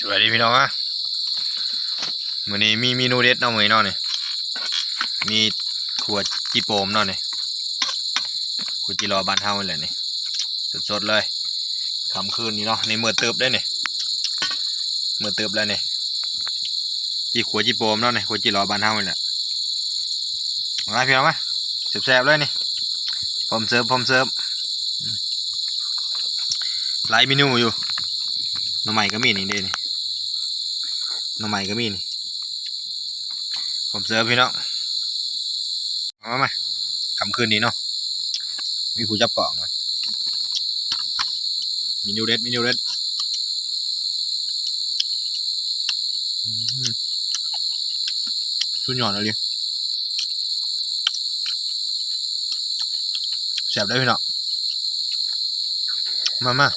ສະບາຍດີພີ່ນ້ອງ ມື້ນີ້ມີເມນູເດັດເນາະ ມື້ນີ້ເນາະ ນີ້ ມີຂົ້ວຈີ່ໂປມເນາະ ນີ້ ຂົ້ວຈີ່ຫຼໍ່ບ້ານເຮົານີ້ແຫຼະ ນີ້ ສົດໆເລີຍ ຄ່ຳຄືນນີ້ເນາະ ນີ້ ເມື່ອເຕີບເດ້ນີ້ ເມື່ອເຕີບແລ້ວນີ້ ຈີ່ ຂົ້ວຈີ່ໂປມເນາະ ນີ້ ຂົ້ວຈີ່ຫຼໍ່ບ້ານເຮົານີ້ແຫຼະ ມາພີ່ນ້ອງມາ ແຊບໆເລີຍນີ້ ພ້ອມເສີບ ພ້ອມເສີບ ອືມ ຫຼາຍເມນູຢູ່ ໜໍ່ໄມ້ກໍມີນີ້ເດ້ນີ້ ໜໍ່ໄມ້ກໍມີນີ້ ພ້ອມເສີບພີ່ນ້ອງ ມາ ມາ ຄ່ຳຄືນນີ້ເນາະ ມີຜູ້ຈັບກ້ອງ ເມນູເດັດ ເມນູເດັດ ອືມ ສຸດຍອດອີ່ຫຼີ ແຊບເດີພີ່ນ້ອງ ມາ ມາ.